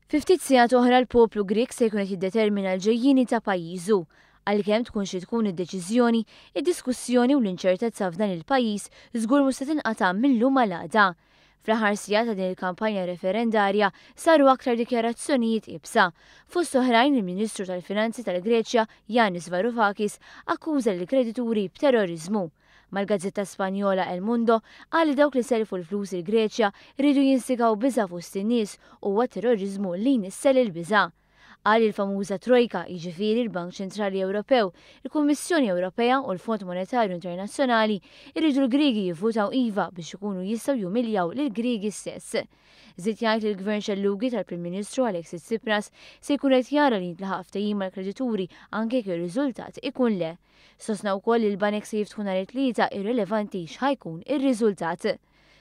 Fi ftit sigħat oħra l-poplu Grieg se jkun qed jiddetermina l-ġejjieni ta' pajjiżu. Għalkemm tkun xi tkun id-deċiżjoni, id-diskussjoni u l-inċertezza f'dan il-pajjiż żgur mhux se tinqata' mil-lum għal għada. Fl-aħħar sigħat ta' din il-kampanja referendarja saru aktar dikjarazzjonijiet iebsa. Fost oħrajn, il-Ministru tal-Finanzi tal-Greċja, Yanis Varoufakis, akkuża lill-kredituri b'terroriżmu. Mal-gazzetta Spanjola El Mundo qal li dawk li sellfu l-flus il-Greċja riedu jinstigaw biża' fost in-nies u huwa terroriżmu li jnissel il-biża'. Qal li l-famuża Trojka, jiġifieri l-Bank Ċentrali Ewropew, il-Kummissjoni Ewropea u l-Fond Monetarju Internazzjonali jridu l-Griegi jivvutaw iva biex ikunu jistgħu jumiljaw lill-Griegi stess. Żied jgħid li l-Gvern xellugi tal-Prim Ministru Alexis Tsipras se jkun qed jara li jintlaħaq ftehim mal-kredituri anke jekk ir-riżultat ikun le. Sostna wkoll li l-banek se jiftħu nhar it-Tlieta irrelevanti x'ħa jkun ir-riżultat.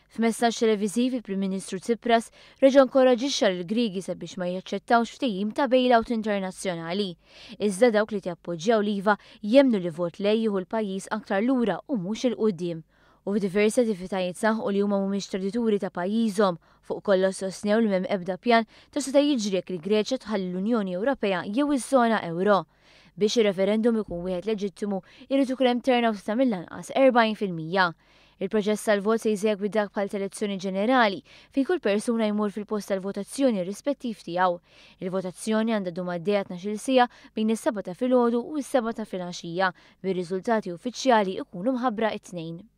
F'messaġġ televiżiv il-Prim Ministru Tsipras reġa' nkoraġixxa lill-Griegi sabiex ma jaċċettawx ftehim ta' bailout internazzjonali. Iżda dawk li jappoġġjaw l-iva jemmnu li vot le jieħu l-pajjiż aktar lura u mhux 'il quddiem. U f'diversi attivitajiet saħqu li huma mhumiex tradituri ta' pajjiżhom. Fuq kollox sostnew li m'hemm ebda pjan ta' x'seta' jiġri jekk il-Greċja tħalli l-Unjoni Ewropea jew iż-żona ewro. Biex ir-referendum ikun wieħed leġittimu, irid ikun hemm turnout ta' mill-anqas 40%. Il-proċess tal-vot se jsegwi dak bħal tal-elezzjoni ġenerali, fejn kull persuna jmur fil-post tal-votazzjoni rispettiv tiegħu. Il-votazzjoni għandha ddum għaddejja 12-il siegħa bejn is-7 ta' filgħodu u s-7 ta' filgħaxija, bir-riżultati uffiċjali jkunu mħabbra t-Tnejn.